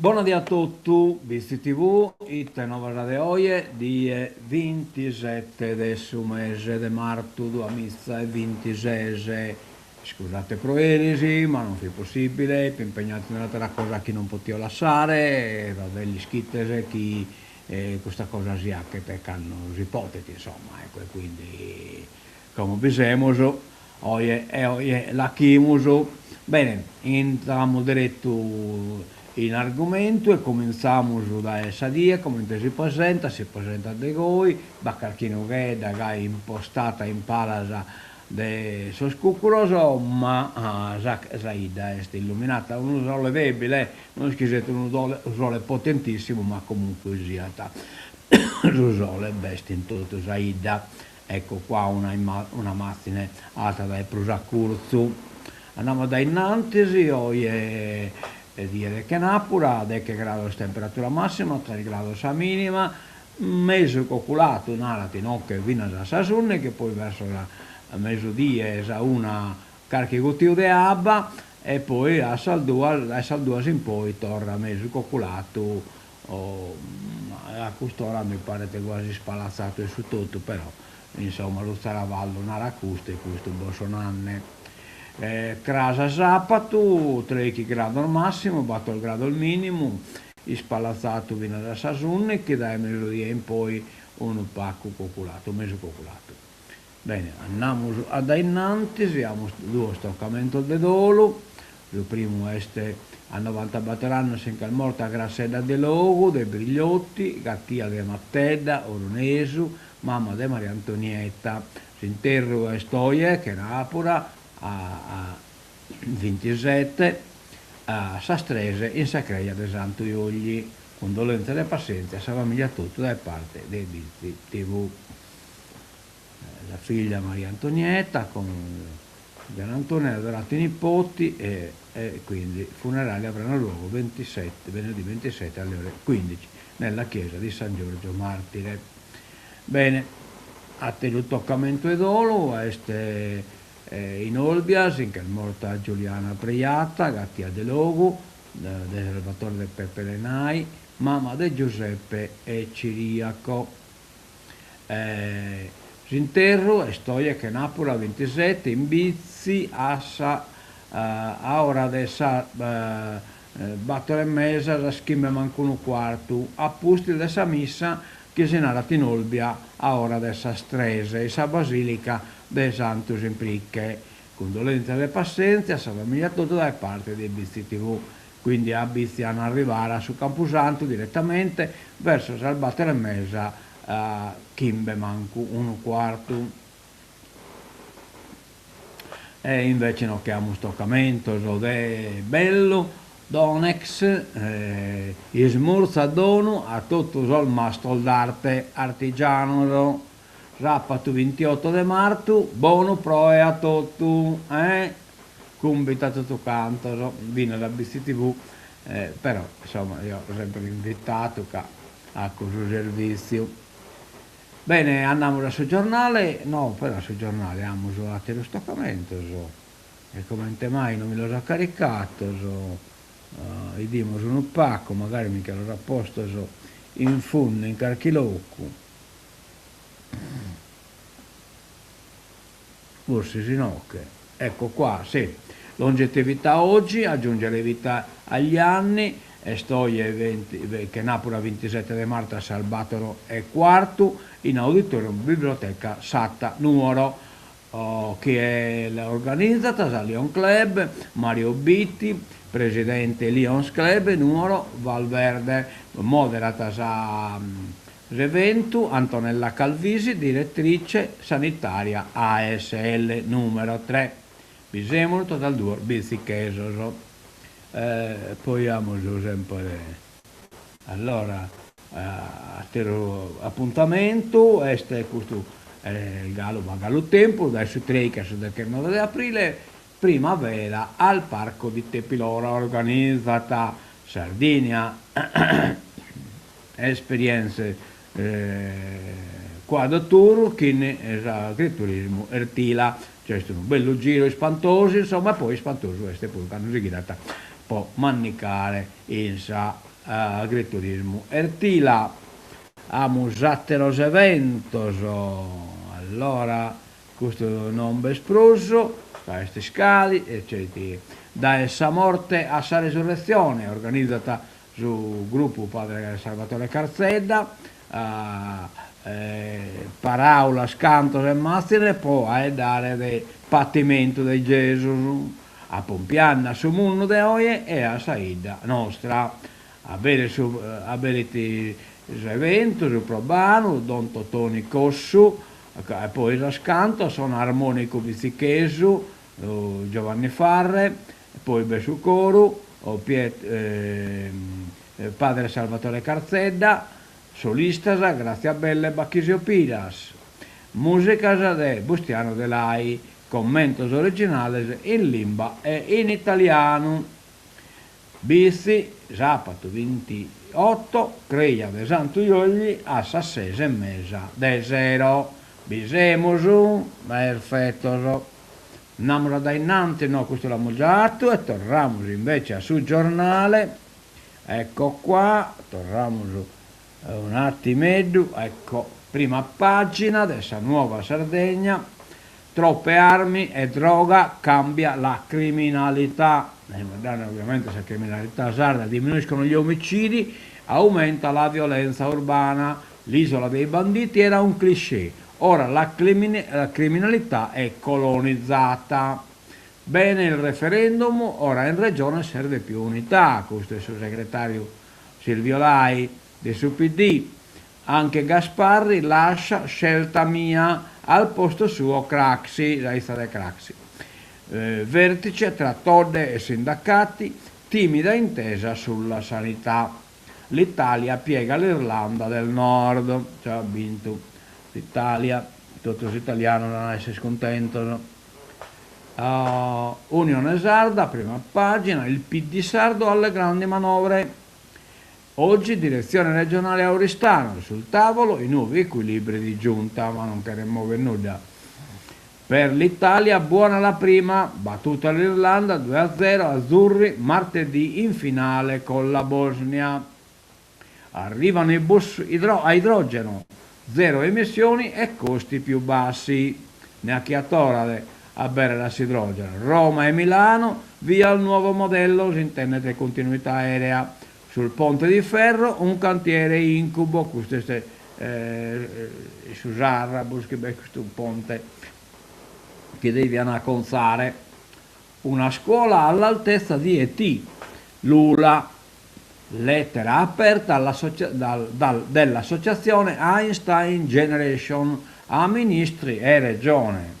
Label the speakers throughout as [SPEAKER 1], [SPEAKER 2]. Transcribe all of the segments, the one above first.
[SPEAKER 1] Bona die a totu, Bitzi TV, ite novas de oje, die bintisete de su mese de martu duamiza e bintises. Iscusate pro eris, ma non fit possibile, ipo impegnatu in un'atera cosa chi non potio lassare, e va bè l'ischites chi custa cosa si achet cando si potet, insomma, ecco, e quindi como bi semus, oje e oje l'achimus. Bene, intramus deretu in argumentu e comintzamus dae sa die, comente si presentat, si presentat de goi, b'at carchi nughedda gai impostata in palas de sos cucuros, ma sa sa 'idda est illuminata, unu sole debile, no est chi siet unu sole potentissimu, ma comunque siat su sole b'est in totu sa 'idda. Ecco qua una una matzine 'atta dae prus a curtzu. Andamus dae innantis, oje est die de chenapura, deche grados temperatura massima, tres grados sa minima, Mesu coculatu, narat inoche finas a sas ùndighi, poi verso sa mesudie sa una carchi gutiu de abba e poi a sas duas, dae sas duas in poi torra mesu coculatu, a cust'ora mi paret guasi ispalatzatu 'e su totu, però insomma su tzaravallu narat custu e custu bos so nanne. Cras sàpatu, trèichi grados màssimu, bator grados mìnimu, Ispalatzatu finas a sas ùndighi, dae mesudie in poi unu pacu coculatu, mesu coculatu. Bene, andamus a dae innantis, amus duos tocamentos de dolu, su primu est a novantabator annos si nch'est morta Grassedda Delogu de Brigliotti, gatia de Mattedda, orunesu, mama de Maria Antonietta. S'interru est oje, chenàpura, a bintisete a sas tres in sa creja de Santu Iogli. Cundolèntzias e passèntzia a sa famìlia totu dae parte de Bitzi TV. Sa figlia Maria Antonietta cun Gianantonio e adorati nipoti e e quindi funerali avranno luogo 27, venerdì 27 alle ore 15 nella chiesa di San Giorgio Martire. Bene, àteru tocamentu 'e dolu est In Olbia si nch'est morta Giuliana Preiata, gatia Delogu, de Salvatore de Peppe Lenai, mama de Giuseppe e Ciriaco. S'interru est oje chenàpura bintisete in Bitzi a sa a ora de sas bator e mesa, sas chimbe mancu unu cuartu, a pustis de sa missa chi si narat in Olbia a ora de sas tres in sa Basilica de Santu Simpriche. Cundolèntzias e passèntzia a sa famìlia totu dae parte de Bitzi TV. Quindi a Bitzi an a arribare a su Campusantu diretamente verso sas bator e mesa chimbe mancu unu cuartu. E invece no che amus tocamentos de bellu, Donex ismurzat donu a totu sos mastros d'arte artigianos. Sàpatu bintioto de martu, bonu proe a totu, eh! Cumbitat totu cantos, finas a Bitzi TV, però, insomma, eo sempre invitatu ca aco su servìtziu. Bene, andamus a su giornale, no, però a su giornale amus àteros tocamentos, e comente mai non mi los at caricatos, 'idimus unu pacu, magari mi che los at postos in fundu in carchi locu, forsis inoche, ecco qua, sì, longevità oggi, aggiungere vita agli anni, Est oje chenàpura bintisete de martu a sas bàtoro e cuartu in Auditorium Biblioteca Satta Nuoro. Chie l'organizat sa Lions Club, Mario Bitti, presidente Lions Club Nuoro Valverde, moderat sa s'eventu Antonella Calvisi, direttrice sanitaria ASL numero tre. Bi semus totas duos bitzichesos. Poi amus semper allora Ateru apuntamentu est custu galu b'at galu tempus, dae su trèighi a su dechenoe de aprile, Primavera al Parco di Tepilora organizat Sardinia Esperienze Quad Tour chin s'agriturismu Ertila, nc'est unu bellu giru ispantosu insomma e poi ispantosu est puru cando si ghirat po mannicare in sa Agriturismu Ertila, amus àteros eventos, allora custu non b'est prus, ca est iscadi, eccètera Dae sa morte a sa resurretzione, organizat su grupu Padre Salvatore Carzedda, paràulas, cantos e màtzines po aeddare de patimentu de Gesus, apompiande a su mundu de oje e a sa 'idda nostra. Aberit su aberit s'eventu su probanu Don Totoni Cossu e poi sos cantos Sonarmonicu Bitzichesu Giovanni Farre, poi b'est su coru Padre Salvatore Carzedda, solistas Grazia Bella e Bachisio Piras, mùsicas de Bustianu Delai, commentos originales in limba e in italianu. Bitzi, sàpatu bintiotto, creja de Santu Juogli a sas ses e mesa de sero. Bi semus? Perfetos. Andamus a dae innanti, no custu l'amus già atu e torramus invece a su giornale, ecco qua, torramus un'attimeddu, ecco, prima pagina de sa Nuova Sardegna, troppe armi e droga cambia la criminalità, ovviamente sa criminalità sarda, diminuiscono gli omicidi, aumenta la violenza urbana, l'isola dei banditi era un cliché, Ora la criminalità è colonizzata. Bene il referendum, ora in Regione serve più unità, custu est su segretàriu Silvio Lai de su PD. Anche Gasparri lascia Scelta mia, al posto suo Craxi, sa lista de Craxi. Vertice tra Todde e sindacati, timida intesa sulla sanità. L'Italia piega l'Irlanda del Nord, cioè at bintu s'Italia, totu is italianos an a esser cuntentos. Unione Sarda, prima pagina, il PD sardo alle grandi manovre. Oggi direzione regionale a Oristano, sul tavolo i nuovi equilibri di giunta, ma non cheret mover nudda. Per l'Italia buona la prima, battuta l'Irlanda 2 a 0, azzurri martedì in finale con la Bosnia. Arrivano i bus a idrogeno, zero emissioni e costi più bassi. Neanche a torrare a bere a s'idrogeno. Roma e Milano, via al nuovo modello, si intendet continuità aerea. Sul ponte di ferro un cantiere incubo, custu est su Sarrabus chi b'est custu ponte chi devian acontzare. Una scuola all'altezza di ET. Lula, lettera aperta dell'associazione Einstein Generation a ministri e Regione.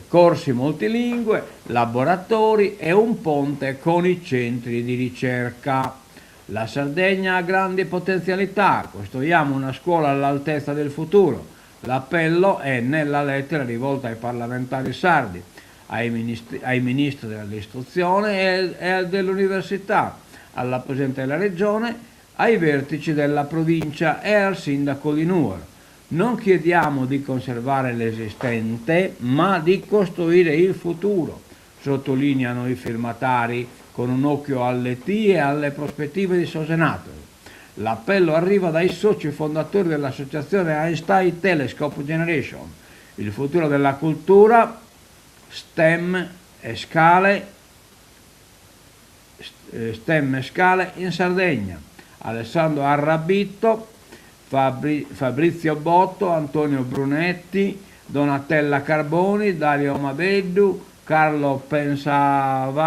[SPEAKER 1] Corsi multilingue, laboratori e un ponte con i centri di ricerca. La Sardegna ha grandi potenzialità, costruiamo una scuola all'altezza del futuro. L'appello è nella lettera rivolta ai parlamentari sardi, ai ministri, ai ministri dell'istruzione e dell'università, alla Presidente della Regione, ai vertici della provincia e al sindaco di Nuoro. Non chiediamo di conservare l'esistente, ma di costruire il futuro, sottolineano i firmatari con un occhio alle T e alle prospettive di sos Senatos. L'appello arriva dai soci fondatori dell'associazione Einstein Telescope Generation, il futuro della cultura, STEM e scale, STEM e scale in Sardegna, Alessandro Arrabito, Fabrizio Botto, Antonio Brunetti, Donatella Carboni, Dario Madeddu, Carlo Pensavalle,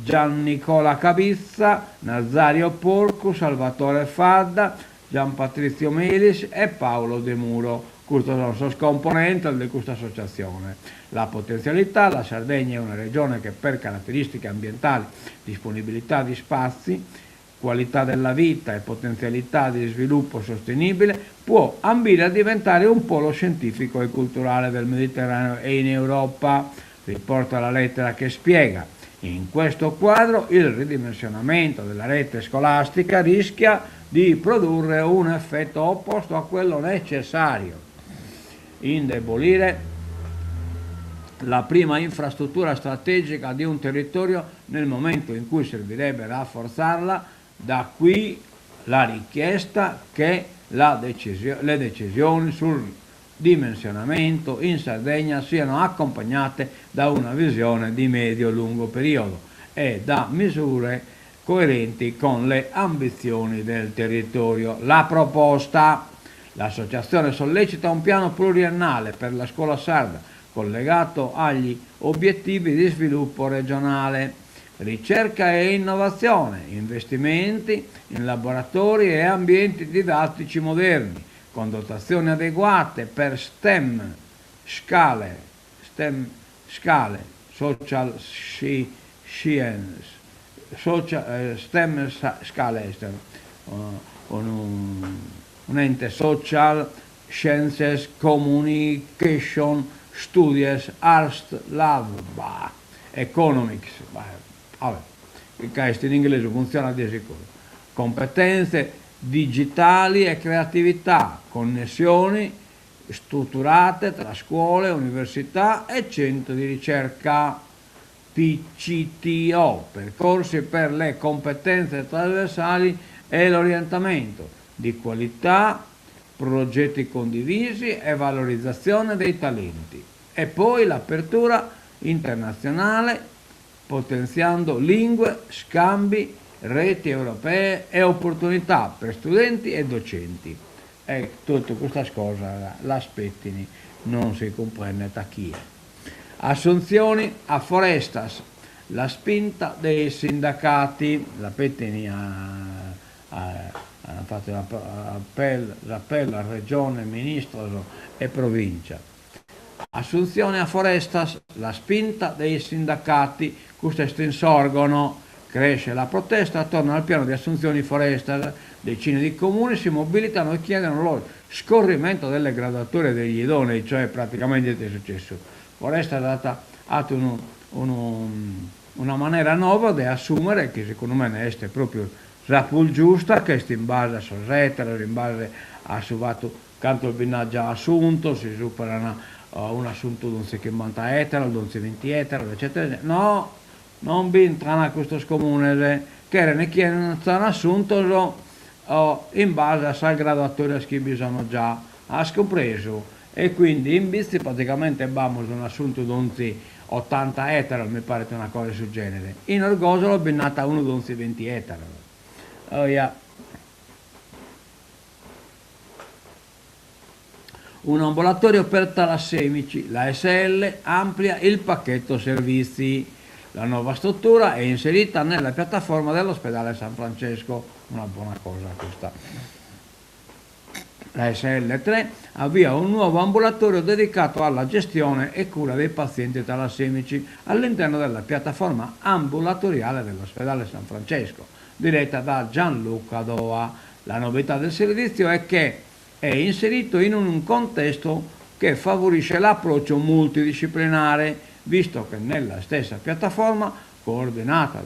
[SPEAKER 1] Giannicola Cabitza, Nazario Porcu, Salvatore Fadda, Gian Patrizio Melis e Paolo Demuro. Custos sono sos componentes de custa associatzione. La potenzialità, la Sardegna è una regione che per caratteristiche ambientali, disponibilità di spazi, qualità della vita e potenzialità di sviluppo sostenibile può ambire a diventare un polo scientifico e culturale del Mediterraneo e in Europa, riporta la lettera che spiega. In questo quadro il ridimensionamento della rete scolastica rischia di produrre un effetto opposto a quello necessario, indebolire la prima infrastruttura strategica di un territorio nel momento in cui servirebbe rafforzarla, da qui la richiesta che la le decisioni sul dimensionamento in Sardegna siano accompagnate da una visione di medio-lungo periodo e da misure coerenti con le ambizioni del territorio. La proposta. L'associazione sollecita un piano pluriennale per la scuola sarda collegato agli obiettivi di sviluppo regionale. Ricerca e innovazione, investimenti in laboratori e ambienti didattici moderni, con dotazioni adeguate per STEM, scale, STEM, scale, social science, social, STEM scale, un ente social sciences communication studies arts lab, bah, economics, bah, vabbè, ca est in inglesu funtzionat de sicuru, competenze digitali e creatività, connessioni strutturate tra scuole, università e centri di ricerca. PCTO, percorsi per le competenze trasversali e l'orientamento di qualità, progetti condivisi e valorizzazione dei talenti. E poi l'apertura internazionale potenziando lingue, scambi, reti europee e opportunità per studenti e docenti. E totu custas cosas l'aspettini non si cumprendet a chie. Assunzioni a Forestas, la spinta dei sindacati. L'apettini a ant fatu s'apellu a Regione, ministros e Provincia. Assunzione a Forestas, la spinta dei sindacati, custa est in Sorgono. Cresce la protesta attorno al piano di assunzioni Forestas, decine di comuni si mobilitano e chiedono lo scorrimento delle graduatorie degli idonei, cioè praticamente ite est successu? Forestas at at unu unu una manera nova de assumere chi segundu mene est propriu sa prus giusta, ca est in base a sos eteros, in base a su fatu Cantos bi nd'at già assuntos, si superan un'assuntu donzi chimbanta eteros, donzi vinti eteros, eccetera eccetera. No, non b'intran custos comunes, cheren chi 'enzan assuntos in base a sas graduatorias chi bi sono già. As cumpresu? E quindi in Bitzi praticamente b'amus un'assuntu donzi otanta eteros, mi paret una cosa 'e su genere. In Orgosolo bi nd'at unu donzi vinti eteros. Oja. Un ambulatorio per talassemici, la ASL amplia il pacchetto servizi. La nuova struttura è inserita nella piattaforma dell'ospedale San Francesco, una buona cosa questa. La ASL 3 avvia un nuovo ambulatorio dedicato alla gestione e cura dei pazienti talassemici all'interno della piattaforma ambulatoriale dell'ospedale San Francesco, diretta da Gianluca Doa. La novità del servizio è che è inserito in un contesto che favorisce l'approccio multidisciplinare, visto che nella stessa piattaforma, coordinata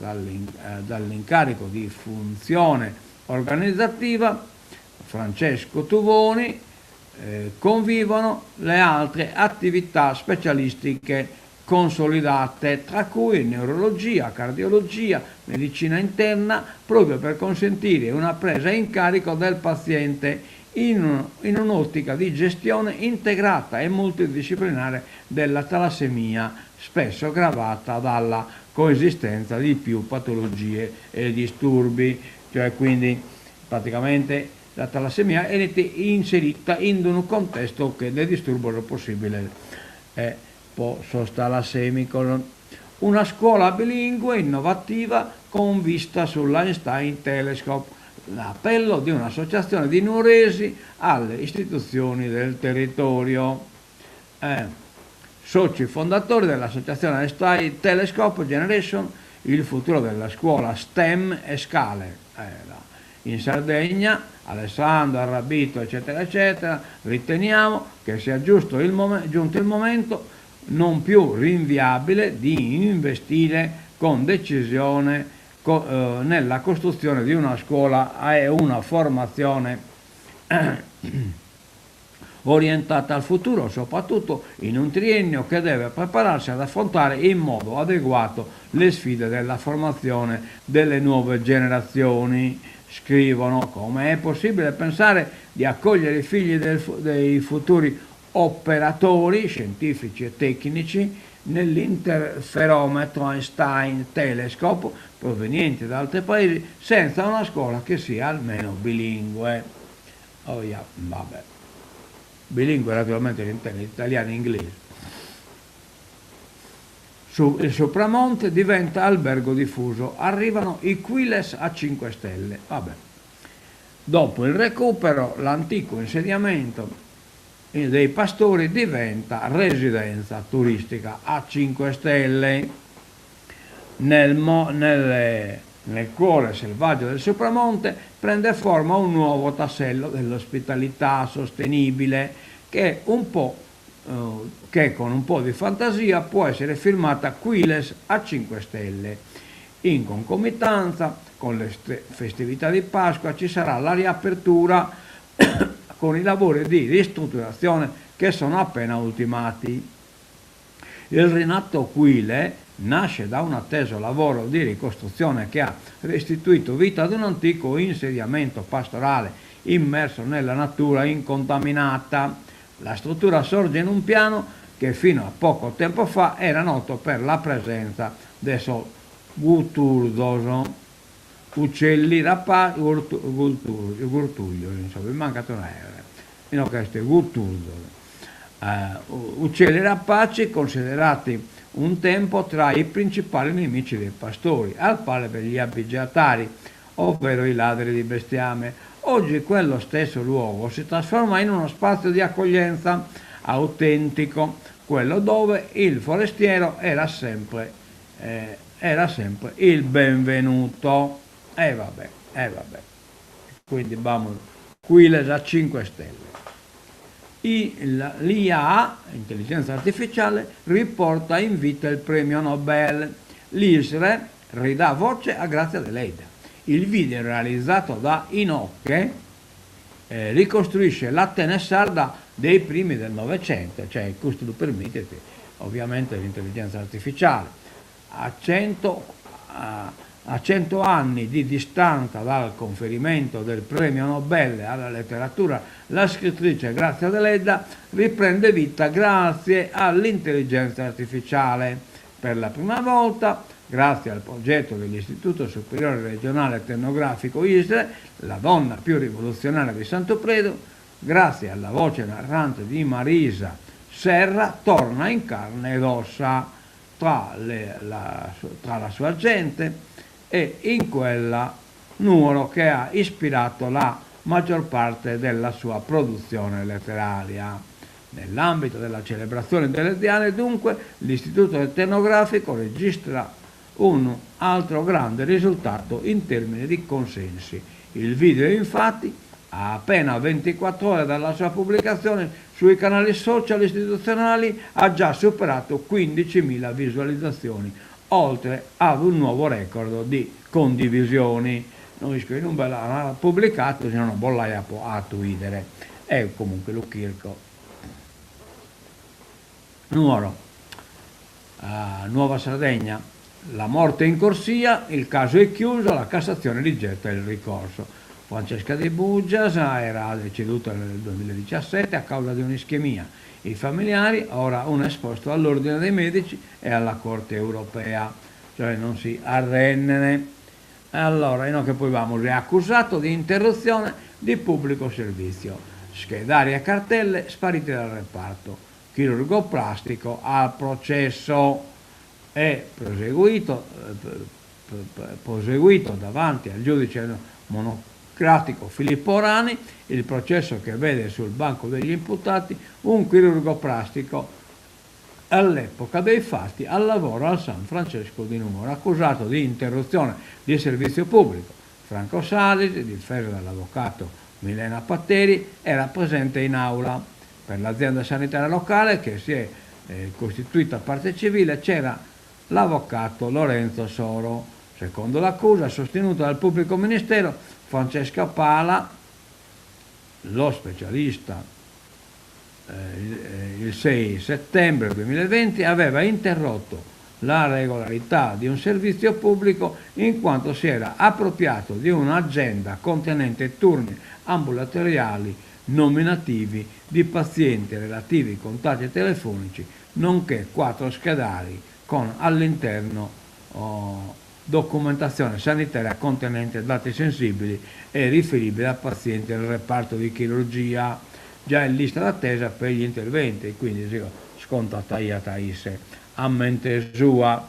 [SPEAKER 1] dall'incarico di funzione organizzativa Francesco Tuvoni, convivono le altre attività specialistiche consolidate, tra cui neurologia, cardiologia, medicina interna, proprio per consentire una presa in carico del paziente in un'ottica di gestione integrata e multidisciplinare della talassemia, spesso gravata dalla coesistenza di più patologie e disturbi. Cioè quindi praticamente. Sa talassemia 'enit inserita in unu contestu de disturbos possìbiles po sos talassèmicos. Una scuola bilingue innovativa con vista sull'Einstein Telescope, l'appello di un'associazione di nuoresi alle istituzioni del territorio. Soci fondatori dell'associazione Einstein Telescope Generation, il futuro della scuola STEM e Scale. In Sardegna, Alessandro Arrabito eccetera eccetera, riteniamo che sia giusto il giunto il momento non più rinviabile di investire con decisione nella costruzione di una scuola e una formazione orientata al futuro, soprattutto in un triennio che deve prepararsi ad affrontare in modo adeguato le sfide della formazione delle nuove generazioni. Scrivono come è possibile pensare di accogliere i figli del, dei futuri operatori scientifici e tecnici nell'interferometro Einstein Telescope provenienti da altri paesi senza una scuola che sia almeno bilingue. Oh ja, vabbè. Bilingue naturalmente intende italiano e inglese. Su, il Supramonte diventa albergo diffuso, arrivano i Quiles a 5 stelle. Vabbè. Dopo il recupero, l'antico insediamento dei pastori diventa residenza turistica a 5 stelle. Nel, mo, nel, nel cuore selvaggio del Supramonte prende forma un nuovo tassello dell'ospitalità sostenibile che, un po', eh, che con un po' di fantasia può essere firmata Quiles a 5 stelle. In concomitanza con le festività di Pasqua ci sarà la riapertura con i lavori di ristrutturazione che sono appena ultimati. Il rinato Cuile nasce da un atteso lavoro di ricostruzione che ha restituito vita ad un antico insediamento pastorale immerso nella natura incontaminata. La struttura sorge in un piano che fino a poco tempo fa era noto per la presenza de sos guturdos, uccelli rapaci, gurtuglios, insomma, mi mancat una erre, no ca est guturdos, uccelli rapaci considerati un tempo tra i principali nemici dei pastori, al pari degli abigeatari, ovvero i ladri di bestiame. Oggi quello stesso luogo si trasforma in uno spazio di accoglienza autentico, quello dove il forestiero era sempre, eh, era sempre il benvenuto. E vabbè, e vabbè. Quindi vamos, Quiles a 5 stelle. L'IA, intelligenza artificiale, riporta in vita il premio Nobel. L'ISRE ridà voce a Grazia Deledda. Il video realizzato da Inoche eh, ricostruisce l'Atene sarda dei primi del Novecento, cioè questo lo permette ovviamente l'intelligenza artificiale. A 100, a, a 100 anni di distanza dal conferimento del premio Nobel alla letteratura, la scrittrice Grazia Deledda riprende vita grazie all'intelligenza artificiale. Per la prima volta, grazie al progetto dell'Istituto Superiore Regionale Etnografico ISRE, la donna più rivoluzionaria di Santo Predu, grazie alla voce narrante di Marisa Serra, torna in carne ed ossa tra, le, la, tra la sua gente e in quella Nuoro che ha ispirato la maggior parte della sua produzione letteraria. Nell'ambito della celebrazione delle Diane, dunque, l'Istituto Etnografico registra un altro grande risultato in termini di consensi. Il video, infatti, a appena 24 ore dalla sua pubblicazione sui canali social istituzionali ha già superato 15.000 visualizzazioni, oltre ad un nuovo record di condivisioni. No isco inumbe l'at publicatu, si nono bos l'apo atu 'idere. E comunque lu chirco. Nuoro. Nuova Sardegna, la morte in corsia, il caso è chiuso, la Cassazione rigetta il ricorso. Francesca De Bugias era deceduta nel 2017 a causa di un'ischemia. I familiari ora un esposto all'Ordine dei Medici e alla Corte Europea, cioè non si arrennene. E allora inoghe poi b'amus è accusato di interruzione di pubblico servizio, schedari e cartelle sparite dal reparto chirurgo plastico al processo è proseguito proseguito davanti al giudice monocratico Filippo Orani il processo che vede sul banco degli imputati un chirurgo plastico all'epoca dei fatti al lavoro al San Francesco di Nuoro, accusato di interruzione di servizio pubblico. Franco Salis, difeso dall'avvocato Milena Patteri, era presente in aula. Per l'azienda sanitaria locale, che si è costituita parte civile, c'era l'avvocato Lorenzo Soro. Secondo l'accusa sostenuta dal pubblico ministero Francesca Pala, lo specialista il 6 settembre 2020 aveva interrotto la regolarità di un servizio pubblico in quanto si era appropriato di un'agenda contenente turni ambulatoriali nominativi di pazienti e relativi contatti telefonici, nonché quattro schedari con all'interno documentazione sanitaria contenente dati sensibili e riferibili a pazienti del reparto di chirurgia già in lista d'attesa per gli interventi, quindi si scontataiat a isse a mente sua.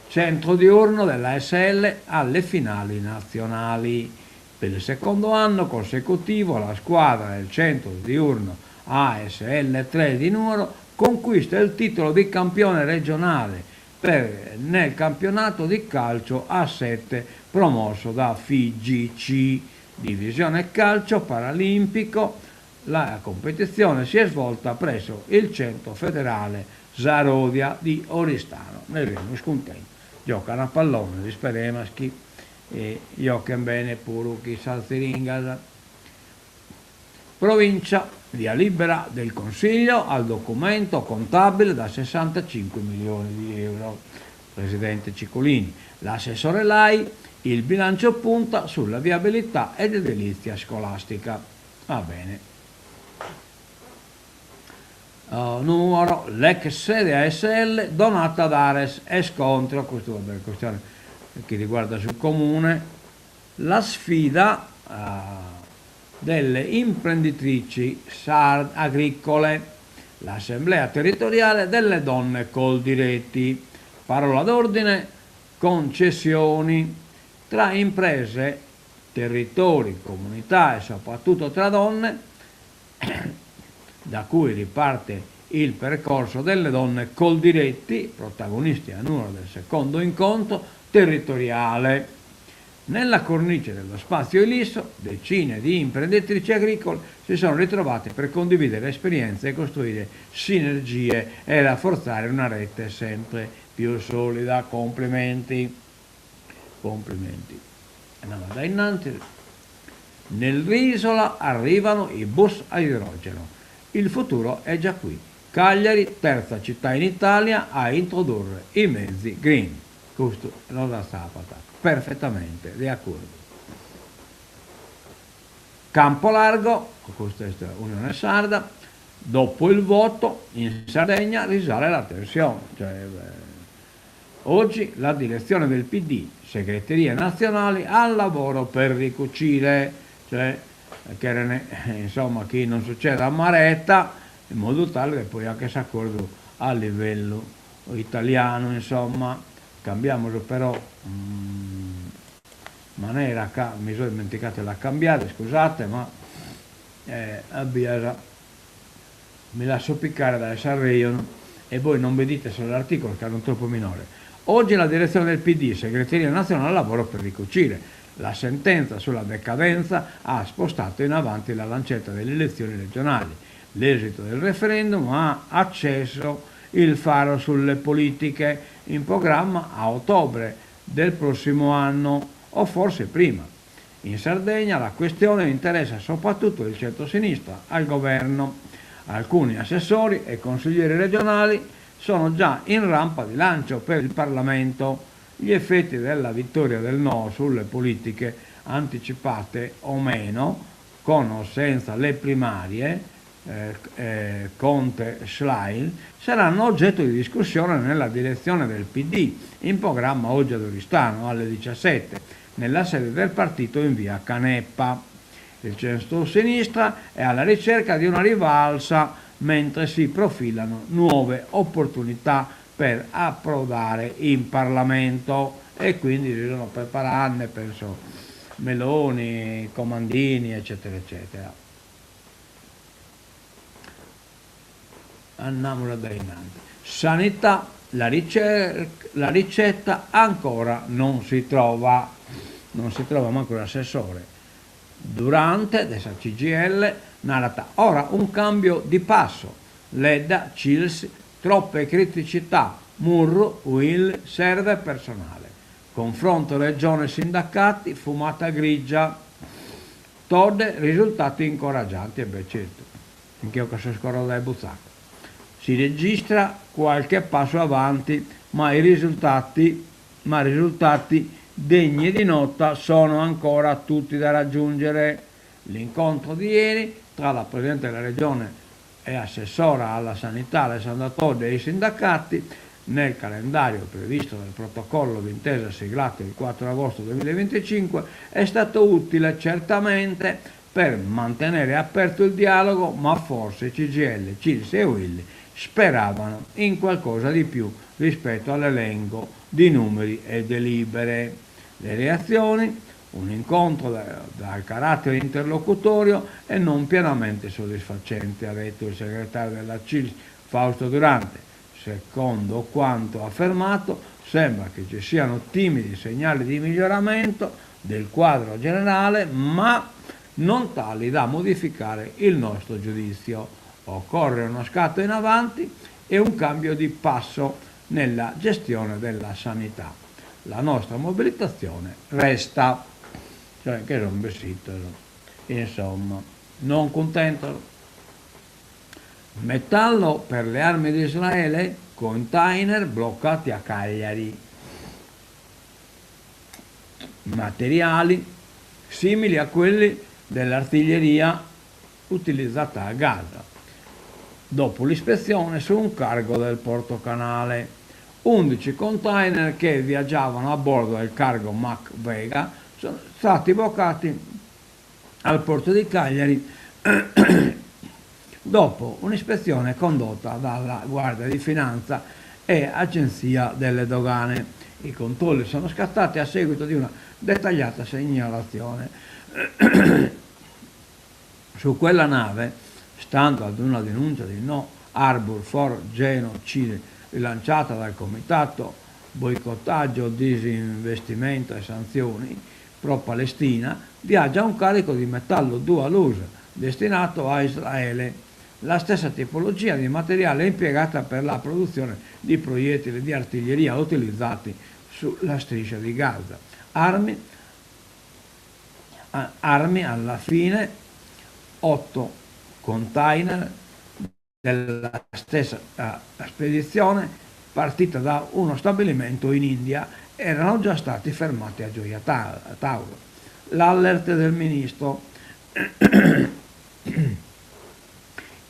[SPEAKER 1] Centro diurno dell'ASL alle finali nazionali. Per il secondo anno consecutivo la squadra del centro diurno ASL 3 di Nuoro conquista il titolo di campione regionale per nel campionato di calcio a 7 promosso da FIGC, divisione calcio paralimpico. La competizione si è svolta presso il centro federale Sa Rodia di Oristano. Ne semus cuntentos. Giocano a pallone, isperemus chi giochen bene puru chin sas ziringas. Provincia, via libera del Consiglio al documento contabile da 65 milioni di euro. Presidente Cicolini, l'assessore Lai, il bilancio punta sulla viabilità ed edilizia scolastica. Va bene. Uh, Nuoro, l'ex sede ASL donata ad Ares e scontro, questo va bene, questione che riguarda sul comune, la sfida uh, delle imprenditrici sard agricole, l'assemblea territoriale delle donne Coldiretti, parola d'ordine, concessioni tra imprese, territori, comunità e soprattutto tra donne, da cui riparte il percorso delle donne Coldiretti, protagonisti a Nuoro del secondo incontro territoriale. Nella cornice dello spazio Ilisso, decine di imprenditrici agricole si sono ritrovate per condividere esperienze e costruire sinergie e rafforzare una rete sempre più solida. Complimenti. Complimenti. Andiamo da innanzi. Nell'isola arrivano i bus a idrogeno. Il futuro è già qui. Cagliari, terza città in Italia a introdurre i mezzi green. Custu nos atzapat perfettamente de acordu. Campolargo, custa est Unione Sarda, dopo il voto in Sardegna risale la tensione, cioè oggi la direzione del PD, segreterie nazionali al lavoro per ricucire, cioè cheren insomma chi non succedat a Maretta in modu tale che poi anche s'acordu a livellu italianu insomma, cambiamus però manera ca mi so ismentigadu de la cambiare, iscusate ma a bias mi lasso picare dae s'arrejonu e bois non bidite sos articulos ca sun tropu minores. Oggi la direzione del PD, segreteria nazionale lavoro per ricucire. La sentenza sulla decadenza ha spostato in avanti la lancetta delle elezioni regionali. L'esito del referendum ha acceso il faro sulle politiche in programma a ottobre del prossimo anno o forse prima. In Sardegna la questione interessa soprattutto il centrosinistra al governo. Alcuni assessori e consiglieri regionali sono già in rampa di lancio per il Parlamento. Gli effetti della vittoria del no sulle politiche anticipate o meno, con o senza le primarie, Conte Schlein saranno oggetto di discussione nella direzione del PD in programma oggi ad Oristano alle 17 nella sede del partito in via Canepa. Il centrosinistra è alla ricerca di una rivalsa mentre si profilano nuove opportunità per approdare in Parlamento e quindi si sono preparande, penso, Meloni, Comandini, eccetera, eccetera. Andamus a dae innanti. Sanità, la la ricetta ancora non si trova. Non si trova mancu s'assessore. Durante, de sa CGIL, narat ora un cambio di passo. Ledda, Cils, troppe criticità, Murru, Uil, serve personale. Confronto Regione sindacati, fumata grigia. Todde, risultati incoraggianti, e beh certu, nche 'ogat sos corros dae butzaca. Si registra qualche passo avanti, ma i risultati ma risultati degni di nota sono ancora tutti da raggiungere. L'incontro di ieri tra la Presidente della Regione e assessora alla Sanità Alessandra Todde e i sindacati, nel calendario previsto dal protocollo d'intesa siglato il 4 agosto 2025, è stato utile certamente per mantenere aperto il dialogo, ma forse CGIL, Cils e Uil speravano in qualcosa di più rispetto all'elenco di numeri e delibere. Le reazioni Un'incontro dal carattere interlocutorio e non pienamente soddisfacente, ha detto il segretario della Cils Fausto Durante. Secondo quanto affermato, sembra che ci siano timidi segnali di miglioramento del quadro generale, ma non tali da modificare il nostro giudizio. Occorre uno scatto in avanti e un cambio di passo nella gestione della sanità. La nostra mobilitazione resta. Cioè che son bessitos, insomma, non cuntentos. Metallo per le armi di Israele, container bloccati a Cagliari. Materiali simili a quelli dell'artiglieria utilizzata a Gaza, dopo l'ispezione su un cargo del Porto Canale. 11 container che viaggiavano a bordo del cargo Mac Vega sono stati bloccati al porto di Cagliari dopo un'ispezione condotta dalla Guardia di Finanza e Agenzia delle Dogane. I controlli sono scattati a seguito di una dettagliata segnalazione. Su quella nave, stando ad una denuncia di No Harbour for Genocide rilanciata dal Comitato Boicottaggio, Disinvestimento e Sanzioni pro Palestina, viaggia un carico di metallo dual use destinato a Israele, la stessa tipologia di materiale impiegata per la produzione di proiettili di artiglieria utilizzati sulla striscia di Gaza. Armi armi alla fine 8 container della stessa spedizione partita da uno stabilimento in India erano già stati fermati a Gioia Tauro. L'allert del ministro.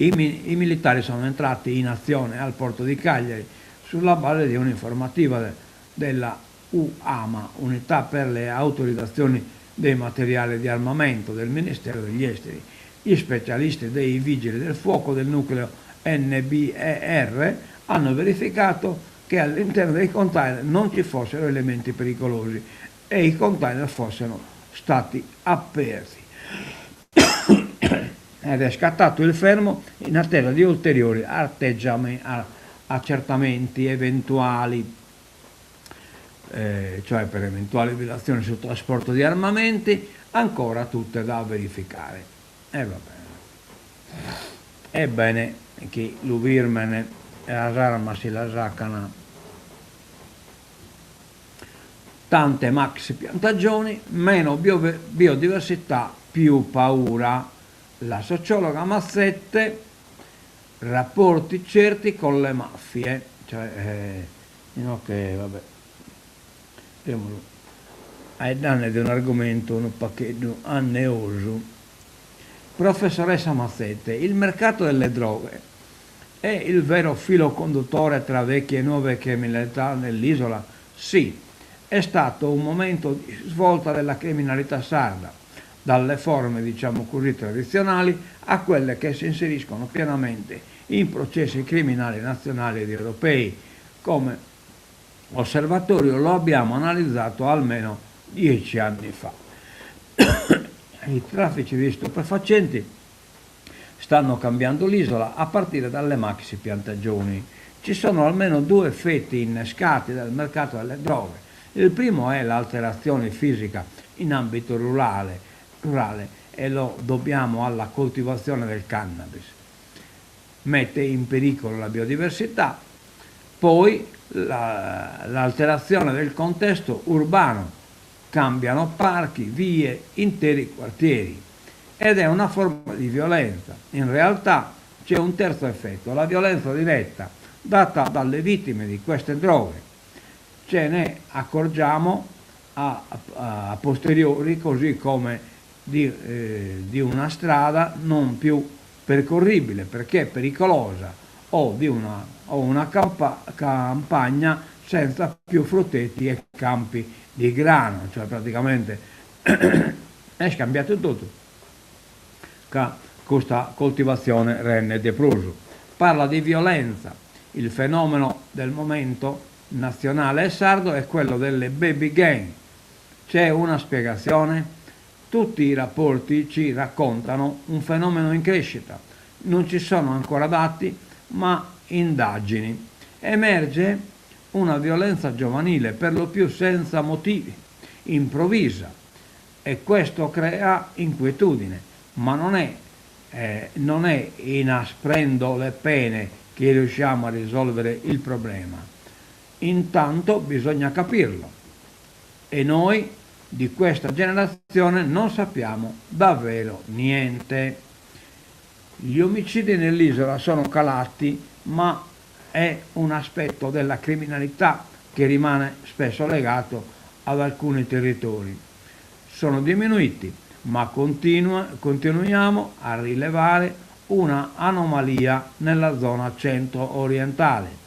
[SPEAKER 1] I, I militari sono entrati in azione al porto di Cagliari sulla base di un'informativa della UAMA, Unità per le autorizzazioni dei materiali di armamento del Ministero degli Esteri. Gli specialisti dei Vigili del Fuoco del nucleo NBER hanno verificato che all'interno dei container non ci fossero elementi pericolosi e i container fossero stati aperti. Ed è scattato il fermo in attesa di ulteriori accertamenti eventuali cioè per eventuali violazioni sul trasporto di armamenti, ancora tutte da verificare. E va bene. Ebbene chi lu firmene e las armas si la sacana. Tante maxi piantagioni, meno biodiversità, più paura. La sociologa Mazzette, rapporti certi con le mafie. Cioè, eh, no che, vabbè, semus faeddende de un'argumentu unu pagheddu anneosu. Professoressa Mazzette, il mercato delle droghe è il vero filo conduttore tra vecchie e nuove criminalità nell'isola? Sì, è stato un momento di svolta della criminalità sarda, dalle forme, diciamo così, tradizionali a quelle che si inseriscono pienamente in processi criminali nazionali ed europei, come osservatorio lo abbiamo analizzato almeno dieci anni fa. I traffici di stupefacenti stanno cambiando l'isola a partire dalle maxi piantagioni. Ci sono almeno due effetti innescati dal mercato delle droghe. Il primo è l'alterazione fisica in ambito rurale, rurale e lo dobbiamo alla coltivazione del cannabis. Mette in pericolo la biodiversità. Poi l'alterazione del contesto urbano. Cambiano parchi, vie, interi quartieri. Ed è una forma di violenza. In realtà c'è un terzo effetto, la violenza diretta, data dalle vittime di queste droghe. Ce ne accorgiamo a, a posteriori, così come di, eh, di una strada non più percorribile perché pericolosa o di una, o una campa, campagna senza più frutteti e campi di grano, cioè praticamente est cambiadu totu ca custa coltivatzione rendet de prus. Parla di violenza, il fenomeno del momento nazionale e sardo è quello delle baby gang. C'è una spiegazione? Tutti i rapporti ci raccontano un fenomeno in crescita. Non ci sono ancora dati, ma indagini. Emerge una violenza giovanile, per lo più senza motivi, improvvisa, e questo crea inquietudine, ma non è, eh, non è inasprendo le pene che riusciamo a risolvere il problema. Intanto bisogna capirlo e noi di questa generazione non sappiamo davvero niente. Gli omicidi nell'isola sono calati, ma è un aspetto della criminalità che rimane spesso legato ad alcuni territori. Sono diminuiti, ma continua, continuiamo a rilevare una anomalia nella zona centro-orientale.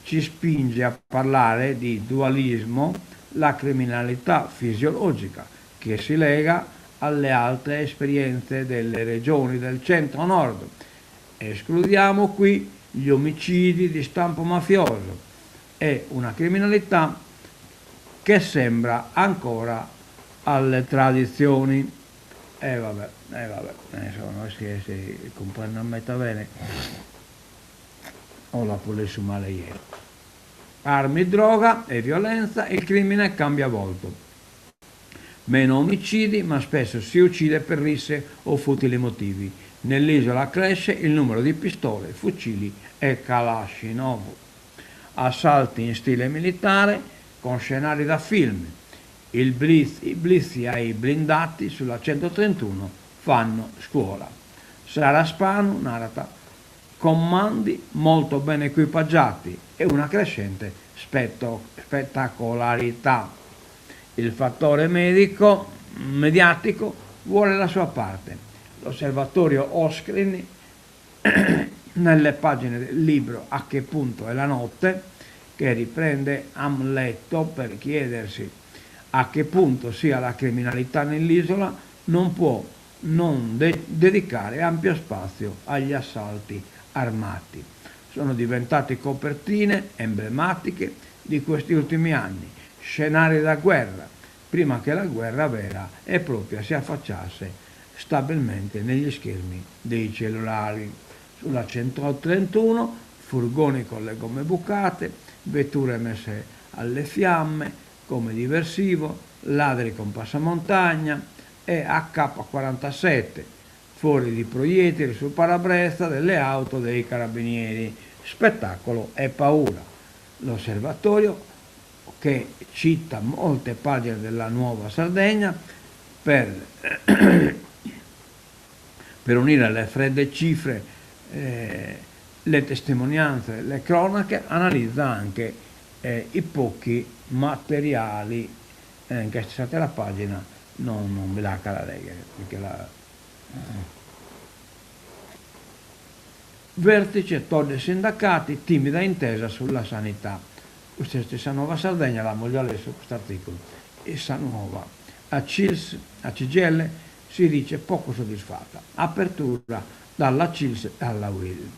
[SPEAKER 1] Ci spinge a parlare di dualismo la criminalità fisiologica che si lega alle altre esperienze delle regioni del centro-nord. Escludiamo qui gli omicidi di stampo mafioso. È una criminalità che sembra ancora alle tradizioni. E vabbè, e vabbè, insomma, si, si comprende meta bene. O l'apo lessu male jeo. Armi, droga e violenza, il crimine cambia volto. Meno omicidi, ma spesso si uccide per risse o futili motivi. Nell'isola cresce il numero di pistole, fucili e Kalashnikov. Assalti in stile militare con scenari da film. Il blitz, I blitz ai blindati sulla 131 fanno scuola. Sara Spanu narat Commandi molto ben equipaggiati e una crescente spettacolarità. Il fattore medico, mediatico vuole la sua parte. L'osservatorio Oscrin, nelle pagine del libro A che punto è la notte, che riprende Amleto per chiedersi a che punto sia la criminalità nell'isola, non può non de- dedicare ampio spazio agli assalti armati. Sono diventati copertine emblematiche di questi ultimi anni, scenari da guerra, prima che la guerra vera e propria si affacciasse stabilmente negli schermi dei cellulari. Sulla 131 furgoni con le gomme bucate, vetture messe alle fiamme come diversivo, ladri con passamontagna e AK-47, fori di proiettili sul parabrezza delle auto dei carabinieri. Spettacolo e paura. L'osservatorio, che cita molte pagine della Nuova Sardegna, per, per unire le fredde cifre, eh, le testimonianze, le cronache, analizza anche eh, i pochi materiali, eh, in questa la pagina non, non bi l'acat a leghere, perché la... Vertice Todde sindacati, timida intesa sulla sanità. Custa est sa Nuova Sardegna, l'amus già lessu cust'articulu in sa Nuova. La Cils, la CGIL si dice poco soddisfatta. Apertura dalla Cils e alla Uil.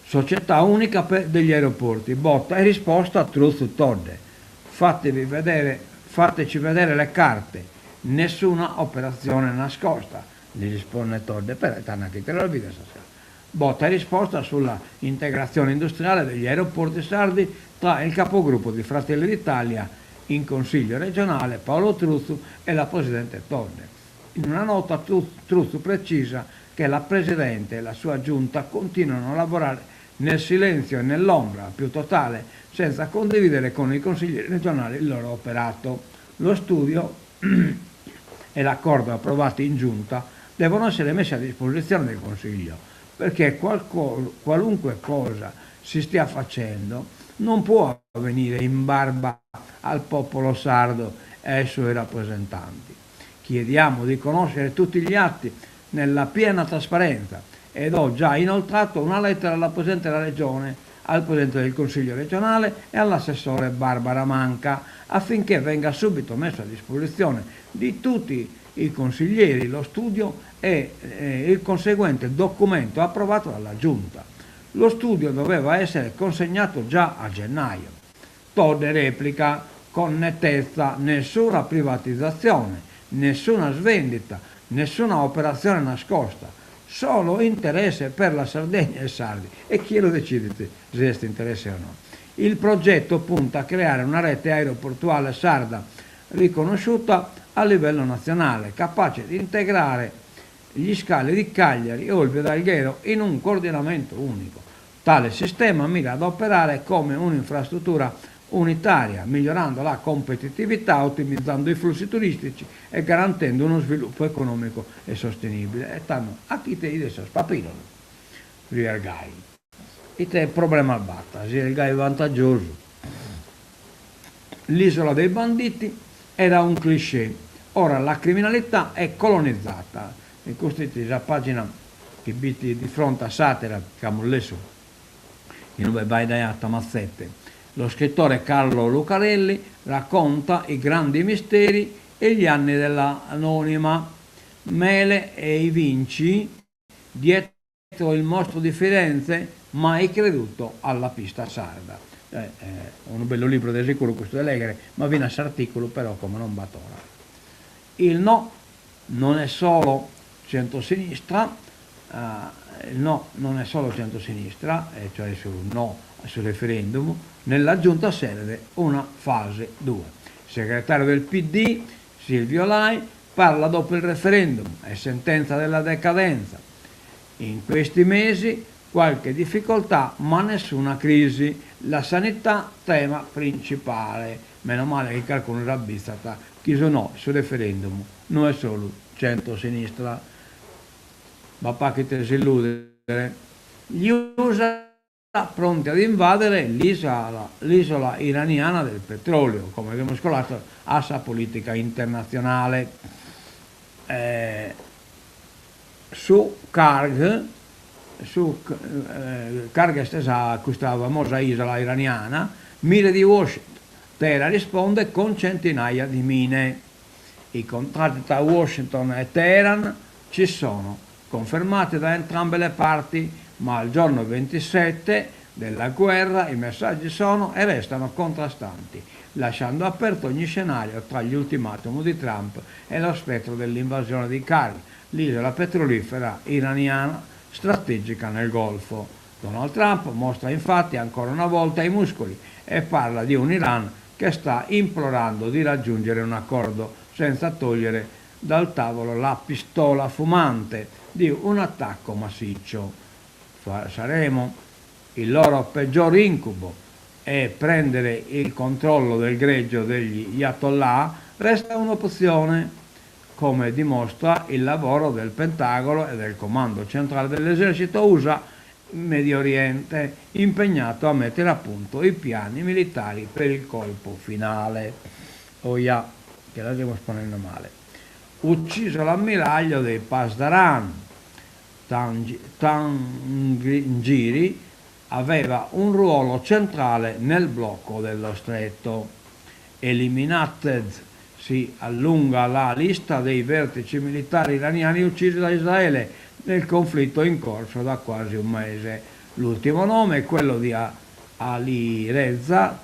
[SPEAKER 1] Società unica per degli aeroporti, botta e risposta Truzzu Todde. Fatevi vedere, fateci vedere le carte, nessuna operazione nascosta, li risponde Todde, però tando chi te las bides sas cartas. Botta e risposta sulla integrazione industriale degli aeroporti sardi tra il capogruppo di Fratelli d'Italia in Consiglio regionale Paolo Truzzu e la presidente Todde. In una nota Truzzu precisa che la presidente e la sua giunta continuano a lavorare nel silenzio e nell'ombra più totale, senza condividere con i consiglieri regionali il loro operato. Lo studio e l'accordo approvati in giunta devono essere messi a disposizione del Consiglio, perché qualunque cosa si stia facendo non può avvenire in barba al popolo sardo e ai suoi rappresentanti. Chiediamo di conoscere tutti gli atti nella piena trasparenza ed ho già inoltrato una lettera alla Presidente della Regione, al Presidente del Consiglio regionale e all'assessore Barbara Manca affinché venga subito messo a disposizione di tutti i consiglieri lo studio e il conseguente documento approvato dalla Giunta. Lo studio doveva essere consegnato già a gennaio. Todde replica con nettezza, nessuna privatizzazione, nessuna svendita, nessuna operazione nascosta, solo interesse per la Sardegna e i sardi. E chie lu decidit si est interesse o no. Il progetto punta a creare una rete aeroportuale sarda riconosciuta a livello nazionale, capace di integrare gli scali di Cagliari, Olbia ed Alghero in un coordinamento unico. Tale sistema mira ad operare come un'infrastruttura unitaria, migliorando la competitività, ottimizzando i flussi turistici e garantendo uno sviluppo economico e sostenibile. E tando, a chite 'ides sos papiros, si est gai. Ite problemas b'at, si est gai vantagiosu. L'isola dei banditi era un cliché, ora la criminalità è colonizzata. E custa est sa pagina chi b'it di fronte a s'atera chi amus lessu in ue faeddaiat Mazzette. Lo scrittore Carlo Lucarelli racconta i grandi misteri e gli anni dell'anonima Mele e i Vinci dietro il mostro di Firenze, mai creduto alla pista sarda. Unu bellu libru de sicuru custu de lèghere, ma finas s'artìculu però como non b'at ora. Il no non è solo centrosinistra, il no non è solo centrosinistra, e cioè su no a su referendum, nella giunta serve una fase 2. Il segretario del PD, Silvio Lai, parla dopo il referendum, è sentenza della decadenza. In questi mesi qualche difficoltà ma nessuna crisi, la sanità tema principale. Meno male chi carcunu s'abbizzat chi su no su referendum no est solu centrosinistra. B'at pagu ite s'illùdere. Gli Usa pronti ad invadere l'isola l'isola iraniana del petrolio, como semus colados a sa politica internatzionale. Su Kharg, su Kharg est sa custa famosa isola iraniana, mire di Washington, Teheran risponde con centinaia di mine. I contatti tra Washington e Teheran ci sono, confermati da entrambe le parti, ma al giorno 27 della guerra i messaggi sono e restano contrastanti, lasciando aperto ogni scenario tra gli ultimatum di Trump e lo spettro dell'invasione di Kharg, l'isola petrolifera iraniana strategica nel Golfo. Donald Trump mostra infatti ancora una volta i muscoli e parla di un Iran che sta implorando di raggiungere un accordo senza togliere dal tavolo la pistola fumante di un attacco massiccio. Saremo il loro peggior incubo e prendere il controllo del greggio degli Ayatollah resta un'opzione, come dimostra il lavoro del Pentagono e del Comando Centrale dell'Esercito Usa in Medio Oriente, impegnato a mettere a punto i piani militari per il colpo finale. Oja, che la semus ponende male. Ucciso l'ammiraglio dei Pasdaran. Tangsiri aveva un ruolo centrale nel blocco dello stretto. Eliminated Si allunga la lista dei vertici militari iraniani uccisi da Israele nel conflitto in corso da quasi un mese. L'ultimo nome è quello di Alireza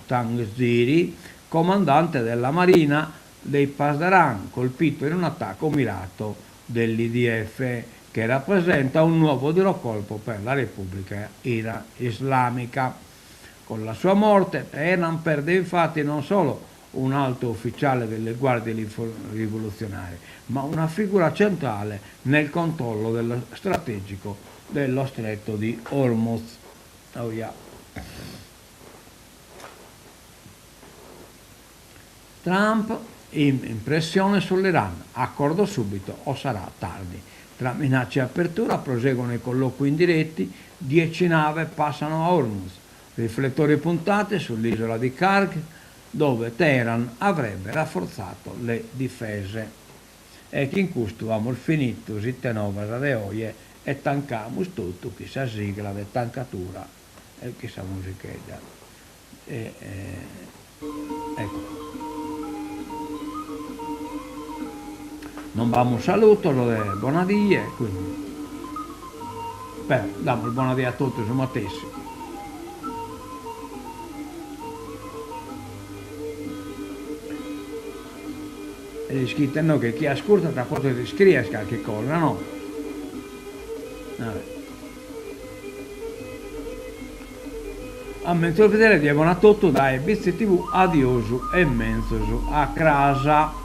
[SPEAKER 1] Tangsiri, comandante della Marina dei Pasdaran, colpito in un attacco mirato dell'IDF, che rappresenta un nuovo duro colpo per la Repubblica Islamica. Con la sua morte, Teheran perde infatti non solo un alto ufficiale delle Guardie Rivoluzionarie, ma una figura centrale nel controllo dello strategico dello Stretto di Hormuz. Oh yeah. Trump in pressione sull'Iran, accordo subito o sarà tardi. Tra minacce e apertura proseguono i colloqui indiretti, 10 navi passano a Hormuz. Riflettori puntati sull'isola di Kharg, dove Teheran avrebbe rafforzato le difese. E chin custu amus finitu s'Ite Novas de oje e tancamus totu chin sa sigla de tancatura e chin sa musichedda. E ecco. Non b'amus salutos de bona die, quindi però damus bona die a totus su matessi. E ischite no che chie ascurtat podet iscrier carchi cosa, no? Vabbè. A menzus bidere die bona a totu dae Bitzi TV adiosu e menzus a cras.